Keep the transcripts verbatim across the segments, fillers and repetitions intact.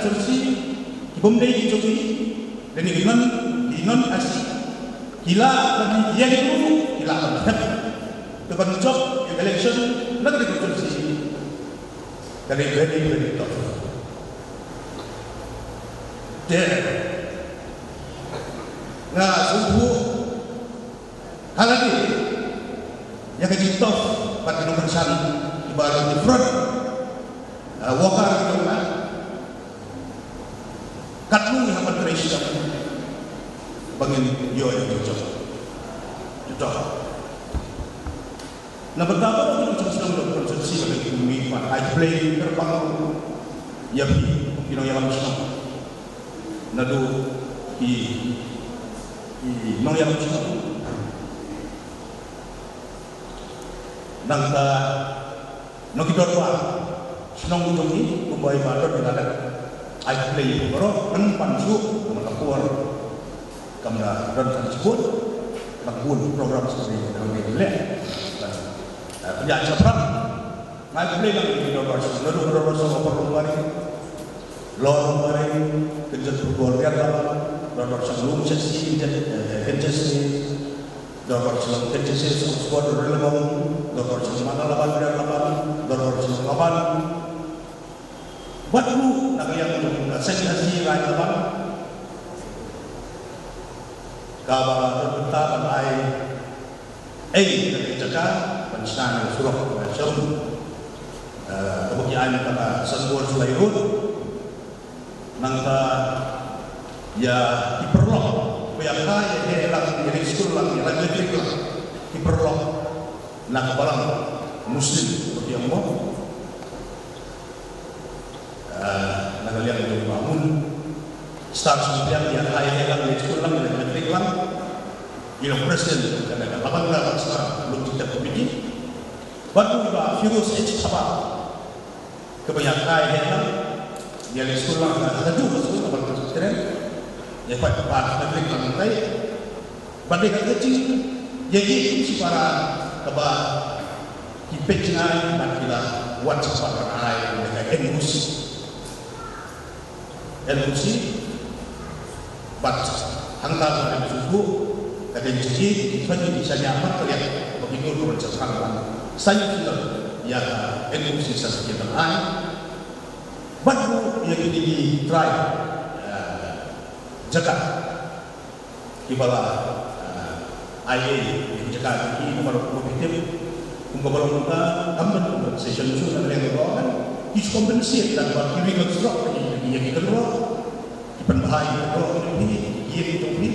constituency, ki bym dei ki jong ngi, lane ki non, ki non Khasi, ki lah ban ïeng ruh, ki lah ban thep. Te ban jop ïa ka election na ka constituency ka dei very, very tough. Te nga sngewthuh ha lade ïa ka jingtough bad ka nongkyrshan kiba long ki front, uh, worker ki jong nga. Katno ngi hap ban trei shitom ba ngin ïoh ïa ka jingtough. Na bynta baroh ki nongshong shnong jong ka constituency ba ki mih ban ai khublei kyrpang ïa phi ki nongïalam shnong. Naduh ki, ki nongïalam shnong, nangta na ki dorbar shnong jong ngi, kumba i ba don ïa ka lad. Ai khublei ïa phi baroh, ngan pan shuh, kumba ka por kam da don ka jingkut, ka bun program shuh ïa ka lad. Ban, eh, pynïaid shaphrang. Nga ai khublei lang ïa ki dorbar shnong, naduh dorbar shnong Upper Longbaring, Lower Longbaring, Kynjat Pyrgor Riat Laban, dorbar shnong Lum Chesi, Kynjat, eh, Kynjat Chesi, dorbar shnong Kynjat Chesi, Oxford, Rilbong, dorbar shnong Mata Laban, Riat Laban, dorbar shnong Laban. Bad ruh na ka liang jong ka Seng Khasi Raid Laban, kaba don bynta ban ai ei na ka jaka ban shna ïa ka surok ba shem, eh, kaba ki ai mynta ka Sanbor Shalai Road. Nangta ïa ki paralok Ïa ka ïa heh lang, ïa leit skul lang, ïa leit matric lang, ki paralok na ka balang Muslim, bad ïa mo, ah, na ka liang jong i Bah Mun Star Sumpiang, ïa ka ïa heh lang, leit skul lang, ïa leit matric lang, i long president jong kane ka Laban Garo Star Lum Jingtep Committee. Bad u Bah Firoz H Thabal, kaba ïa ka ïa heh lang, ïa leit skul lang ha kajuh ka skul, kaba long Presbyterian, ïa pait pass matric lang hangtai. Bad dei ka jing, ïa ki shipara kaba ki peit jngai bad ki la wan shakhmat ban ai ïa ka N O C. N O C, bad hangta ka dei shuh ka dei jingïeit, ki khot ki shaniah bad ka liang ba ki dur ban sah ban sah ïa ka N O C certificate ban ai. Bad ruh ïa kine ki trai, eh, jaka kiba la, eh, ai ïa ki jaka ki namar ba ki tip kum kaba long ka kam ban compensation shuh na ka liang ka government, ki shu compensate tang ba ki reconstruct ïa ki, ïa ki kynroh, ki pynbha ïa ki kynroh jong phi, ïa ki jong phi.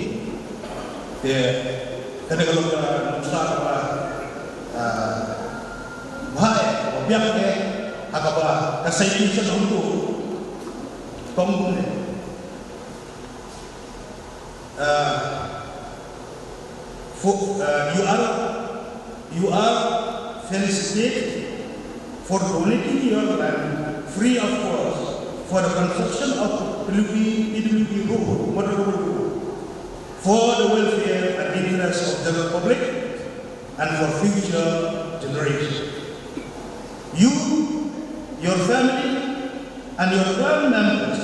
Te kane ka long ka nuksa kaba, ah, bha eh, kaba biang eh ha kaba ka citation hangto. Kong kumne. Uh, for, uh, you are, you are felicited for donating your land free of cost for the construction of P W D, P W D road, motorable road, for the welfare and interest of general public and for future generation. You, your family, and your clan members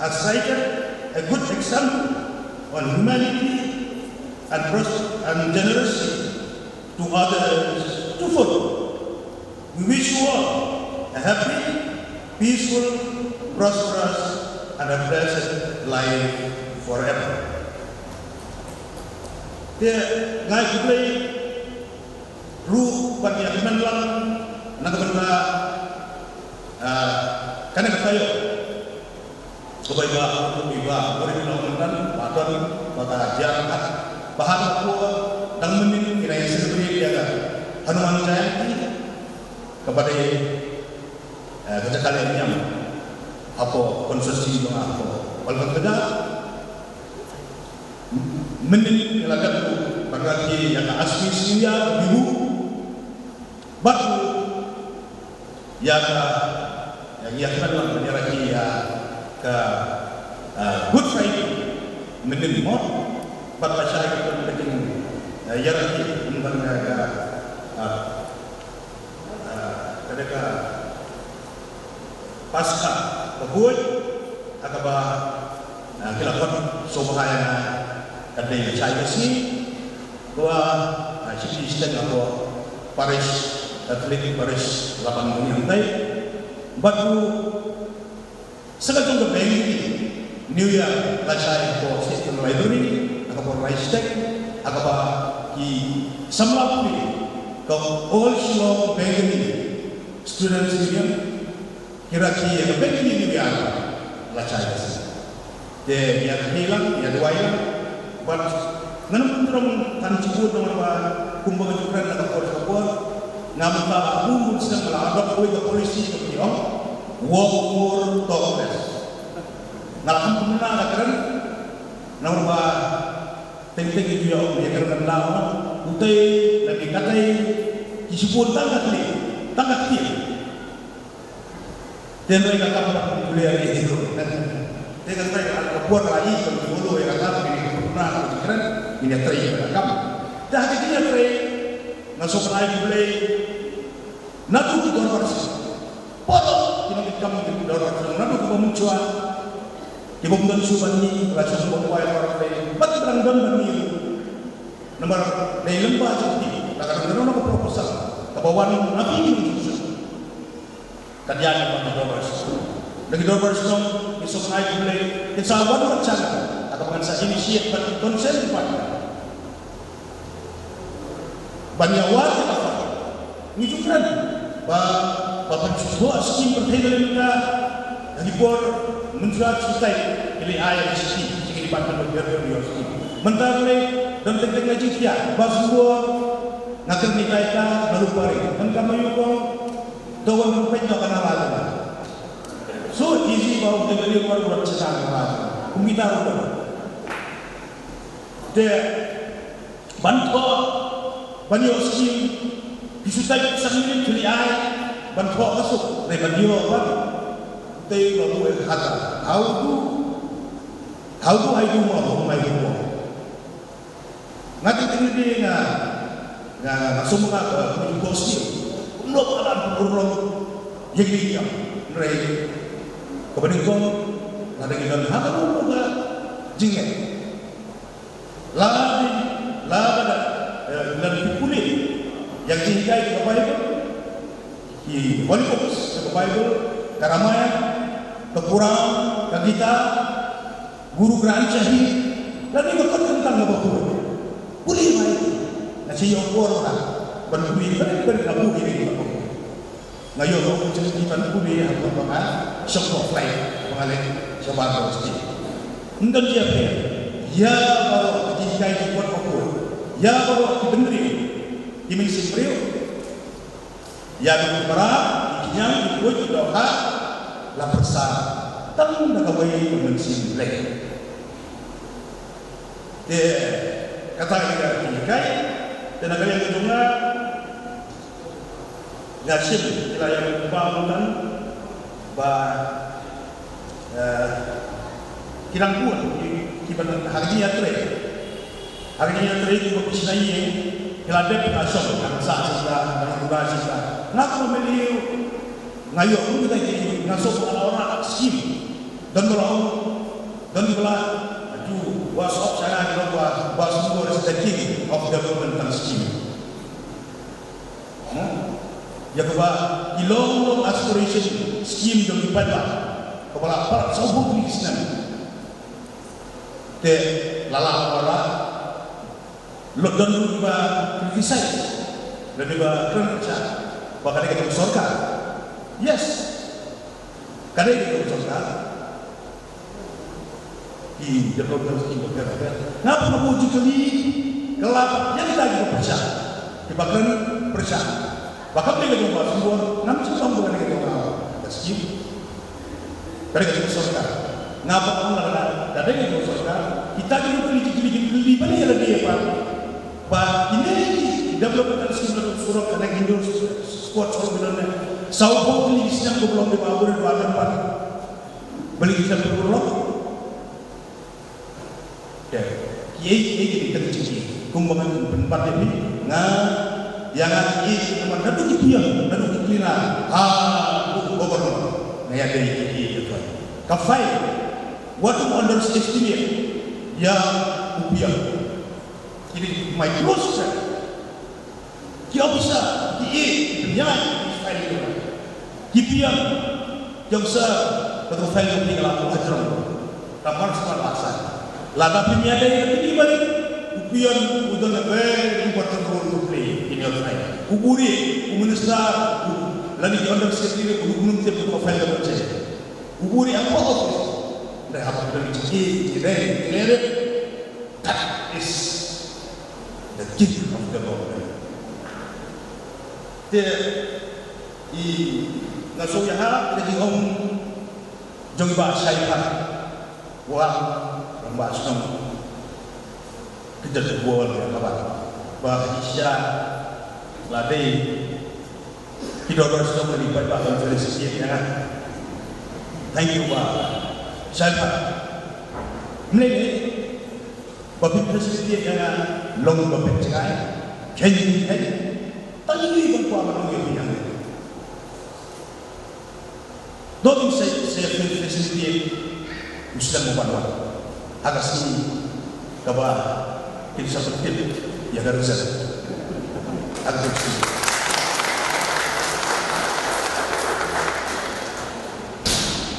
have cited a good example on humanity and pros-, and generosity to others to follow. We wish you all a happy, peaceful, prosperous, and a blessed life forever. Te nga ai khublei ruh ban ïa kmen lang na ka bynta, ah, kane ka taïew. Kaba i Bah, i Bah Boris Lamangtan, ba don ba ka jia ka, ba ha ka por dang mynnin ki la ïa celebrate ïa ka Hanuman Jayanti, kaba dei, eh, ka jaka leh niam hapoh constituency jong nga hapoh Palikirteng. Mynnin ki la dep ban rakhe ïa ka Assamese New Year, ka Bihu. Bad ïa ka, ïa, ïa ka ban wan ïa rakhe ïa ka, ah, Good Friday mynnin mo. Bad lashai ki don ka jing, ah, ïa rakhe ban ïa ka, ah, ah, ka dei ka Paskha bakhuid ha kaba, ah, ki la khot sngewbha ïa nga ka dei lashai ka sngi. Kaba, ah, Chief Assistant hapoh Parish Catholic Parish Laban Duniang Thai. Bad ruh sa ka jong ka Bengali New Year lashai hapoh State Library, ha ka por Rice Tech, ha kaba ki samla pule ka All Shillong Bengali Students Union ki rakhe ïa ka Bengali New Year lashai ka sngi. Te ïa kyrhai lang, ïa duwai lang. Bad ngan ym pyntrong tang shibun namar ba kumba nga ju kren ha ka por sha ka por, nga mynta la bun bun snem nga la adopt kawei ka policy kaba ki ong, walk more, talk less. Nga la kham pynbna ka kren namar ba teng teng ki ju ïa ong ïa kren kan la ong utei lane katei, ki shibun tang ka kti, tang ka kti. Te hynrei ka kam ka pynkulmar ïa ki ruh. Te ka trai ka por ka la ïoh ka follow ïa ka kam, ngin ïa pynkulmar ïa ka kren, ngin ïa trei ïa ka kam. Te ha ka jingïatrei nga sngewbha ai khublei naduh ki dorbar shnong. Baroh ki nongkitkam ki dorbar shnong naduh kiba mynshuwa, kiba ym don shuh bad ngi, la shu sngewbha ai khublei bad kiba dang don bad ngi ruh. Namar dei lyngba jong ki la ka dang don ka proposal kaba wan na phi ki nongkitkam. Ka dei na ki dorbar shnong. Na ki dorbar shnong, ngi sngewbha ai khublei, kin sa wan wan sha nga, ha kaba ngan sa initiate bad consent department ban ïa wad ïa ka fund. Ngi ju kren ba, ba pynsngewthuh skim pyrthei ka lynti ka, ha ki por mynshuwa shu tai ki leit ai ïa ki skim sha ki department of welfare, ïa ki skim. Mynta kane, don teng teng na jingkhia, ba sngewbha, nga kren ïa ita ita, nga lupa ri. Kan ka ma ïoh kong, to wan peit noh ka nala jong nga. So easy ba u delivery u wan u wan shisha ka nala jong nga. Kum kita ruh. Te, ban thoh, ban ïoh skim, ki shu tai ki san minit ki ai, ban thoh ka suk, dei ban ïoh ban. Te ba bu e khata, how do, how do I do more, how do I do more? Nga teng teng de nga, nga, nga sum nga ka, ka, ka, ka, ka, kumno ka lan purlong, ïa ki ïa, hynrei, kaba nyngkong, lada ngi don ha ka, ka, ka, jingeh. Lada, lada, eh, lada ki pule, ïa ki jinghikai ka Bible, ki Holy Books, ka Bible, ka Ramayana, ka Quran, ka Gita, Guru Granth Sahib, lane ka kot kyntang kaba pure. Pule mai. Nga shu ïoh por ba ban pule, ban, ban ka pule ni kaba pure. Nga ïoh opportunity ban pule ha kaba nga shong ha flight, ba nga leit shabar university. Ym don jia phi. Ïa baroh ki jinghikai ki kot ba pure. Ïa baroh ki bynriew, ki mynsiem briew. Ïa ki para, ki khñiang, ki khuid, ki dohkha, la pyrsa tang da kawei ka mynsiem Blei. Te kata ka jinghikai, te na ka liang ka jong nga, nga shim, ki la ïa ba mynta, ba Eh, ki dang bun, ki, ki ban ha ka jingïatrei. Ha ka jingïatrei kiba pynshna ïing, ki la dep ka shong, ka sah shisha, ka dura shisha. Nga khlem ïoh, nga ïoh kum kita ki, nga sop nga la ora skim. Don ba la ong, don ba la, atu, wa sop sha nga ki long wa, wa sop wa the king of development scheme. Hmm? Ïa kaba ki long long aspiration scheme jong ki paidbah. Kaba la palat sawphew tylli ki snem. Te la la kaba la lot don ruh kiba criticize. Don kiba kren pyrshah ba ka dei ka jong sorkar. Yes. Ka dei ka jong sorkar. Ki development scheme ba pher ba pher. Nga pynbna jingkylli, ka la ïa kita kiba pyrshah, kiba kren pyrshah. Ba kam dei ka jong Bah Symbor, ngam sngewthuh ba ka dei ka jong ka scheme. Ka dei ka jong sorkar. Nga pynbna lada ka dei ka jong sorkar, kita ki jingkylli, jingkylli, jingkylli ba dei lada ïa ba, ba kine ki development scheme, surok, connect, indoor sports, surok, bidon ne. Sawphew tylli ki snem ko ba long dei ba bun ba bun ba. Balei ki sdang pynurlong? Te kiei kiei ki dei tang jingkiei. Kumba ngan pynbat ïa phi, nga, ïa nga kiei kiei, namar naduh ki peon, naduh ki cleaner, ha u governor, nga ïadei kiei kiei. Ka file, wat to underestimate ïa u peon. Ki dei my close friend. Ki officer, ki ïeit, ki pynïaid, ki file. Ki peon, ki officer, bad ki file, ki la hajrong. Ka mar sma la sa. Lada phi ïadei, phi ïadei bad u peon, u don a very important role to play in your life. U buri, u minister, u lani ki under secretary, u num tip, u file, u check. U buri, apa office. Dei haba don ki check, ki dei, ki dei. That is the gift of the Lord. Te i nga sngewthuh ïa ka jingong jong i Bah Shaipat. Wa, Bah Shnong. Kita tu buat apa? Bah Isha. Lade. Ki dorbar shnong lane paidbah ban felicitate ïa nga. Thank you, Bah Shaipat. Mlei ne ba phi felicitate ïa nga long ba phi jngai. Khein khein. Tang ïa ban kwah ban ong ïa phi ïa nga. Don sa sa felicitate. Muslim mo ban wan. Ha ka sngi kaba kin sa pyntip ïa ka result. Ha ka sngi.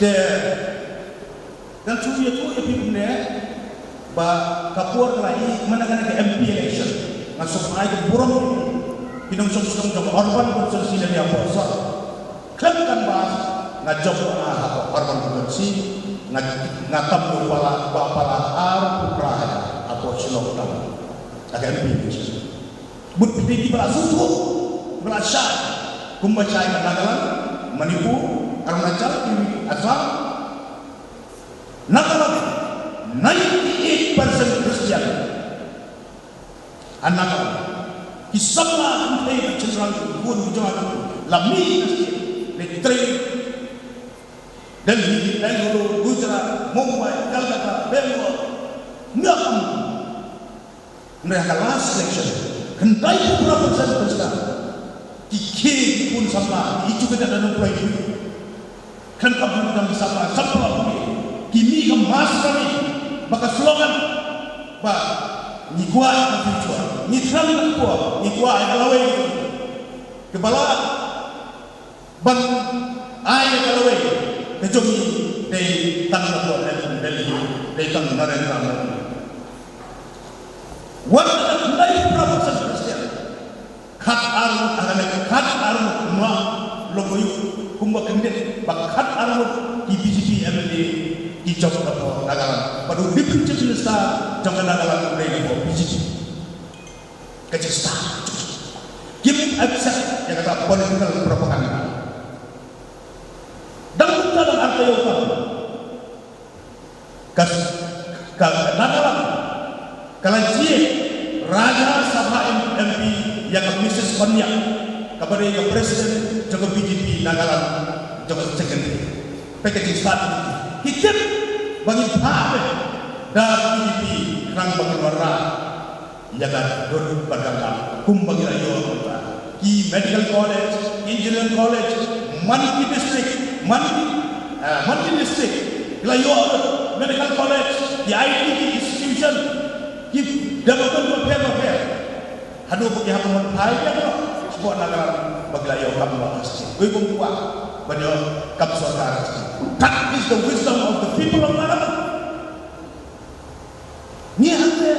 Te ngan shu ïathuh ïa phi kumne ba ka por ka la ïaid mynta kane ka M P election. Nga sngewbha ai ka burom ki nongshong shnong jong ka urban constituency lane hapoh sor. Khlem kan ba nga jop ha ka urban constituency, nga, nga tam u palat, ba palat arphew phra hajar hapoh Shillong tam. Ka M P election. Mut phi dei kiba la sngewthuh, kiba la shai. Kumba shai ka Nagaland, Manipur, Arunachal, kiwei, Assam. Nagaland, ninety-eight percent Christian. Ha Nagaland. Ki samla kynthei bad shynrang ki khun ki jong nga, la mih ka state. Dei trei. Delhi, Bengaluru, Gujarat, Mumbai, Calcutta, Bangalore. Ym ïoh kam. Hynrei ha ka last election, khyndai phew phra percent Khristan. Ki khie ki khun samla, ki educated and employed youth. Khlem kam khlem kam ki samla, samla ki. Ki mih ka mass rally, ba ka slogan, ba ngi kwah ka future, ngi khlem ka por, ngi kwah ïa ka lawei. Kiba la ban ai ïa ka lawei ka jong ngi dei tang na Delhi, dei tang Narendra Modi. Wat la khyndai phew phra percent Khristan. Khat arngut, ha kane khat arngut, ma, long ïa kumba kyndit ba khat arngut ki B J P M L A ki jop na Nagaland. Bad u Deputy Chief Minister jong ka Nagaland u dei na B J P. Ka jingstad. Kim accept ïa kata political propaganda. Dang mynta dang ar taïew kam. Ka, ka, ka Nagaland ka la jied Rajya Sabha M-, M P ïa ka Missus Konyak, kaba dei ka President jong ka B J P Nagaland jong ka second. Peit ka jingstad. Ki tip ba ngin phah beit da B J P khnang ba kin wanrah ïa ka dur bad ka kam kumba ngi la ïoh mynta. Ki medical college, engineering college, man ki district, man ki, ah, man ki district ki la ïoh medical college, ki I T institution, ki development bapher bapher. Haduh ba ki hap ban phai ïa ka, hapoh Nagaland ba ki la ïoh kam noh. Wei bym kwah ban ïoh kam sorkar. That is the wisdom of the people of Nagaland. Ngi hangta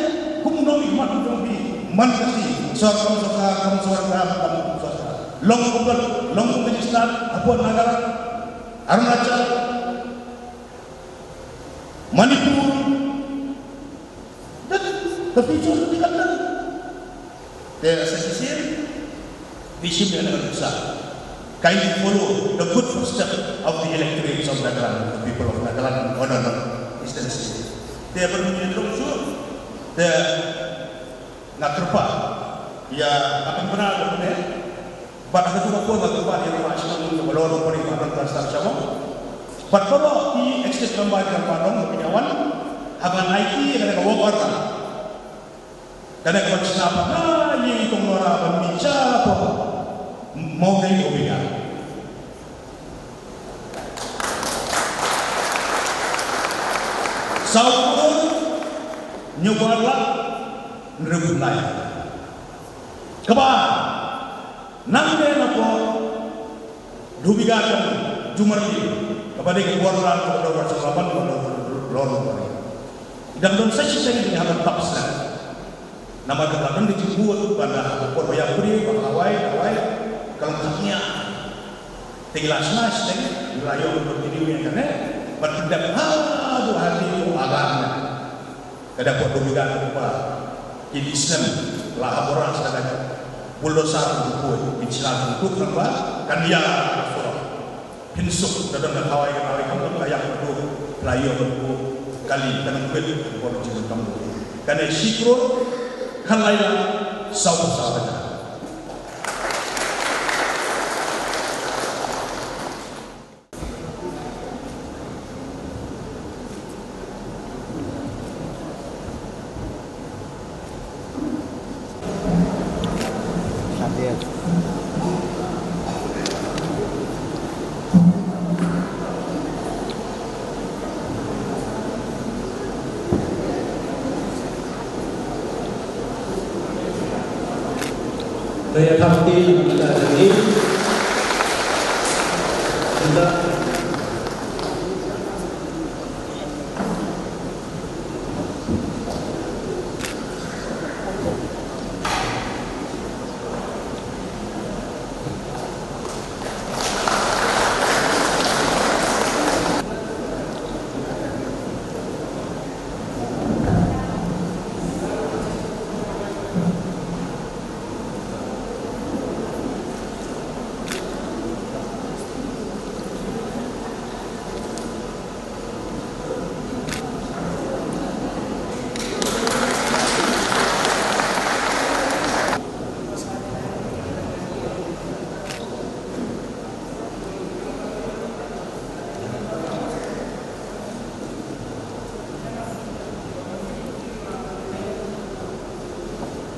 kum u nongmihkhmat u jong phi, man ka sngi, sorkar, sorkar, kam sorkar, kam sorkar. Long kumba, long kumba jingstad hapoh Nagaland, Arunachal, Manipur. That ka future ka dei kata. Te sa shisien, bishim ïa ngan sa. Kindly follow the good footstep of the electorates of Nagaland, the people of Nagaland, on and on. Is the necessary. Te ban ïa ngan shu, te nga kyrpad ïa nga pynbna ruh ne. Bad ha kajuh ka por nga kyrpad ïa u Bah Shillong, u Bah Lor, u Bah Lor, u Bah Lor, u Bah Lor. Bad baroh ki executive member kiba long, kiba wan, haba ngi aiti ïa ka work order. Kane ka ban shna pat na ïing i Kong Nora ban mih sha pdeng Mawngei Dhoobigar. Saw klur hynñiew phew ar lak hynriew phew lai. Kaba nang ne na pdeng Dhoobigar, Jumarli, kaba dei ka border ka Dorbar Solaban, ka Dorbar Lor. Dang don sa shiteng ïa kaba tap snem. Namar kaba don ka jingbud ban da ka por ba ïa puri ba kawai kawai ka long kham ïa. Te ngi la shna shiteng, ngi la ïoh ban continue ïa kane ban pyndep haduh ha ki u agan. Ka dei pdeng Dhoobigar ba ki dei snem la ha bor sa ka bulldozer, bulldozer ki sla tu kan ba kan ïa ka por. Pynsuk da don ka khawai ka khawai kam don ka ïa ka tu la ïoh ka tu kali ka nang kwet ka por jingkam tu. Kane shi klur khatlai lak saw phew saw hajar.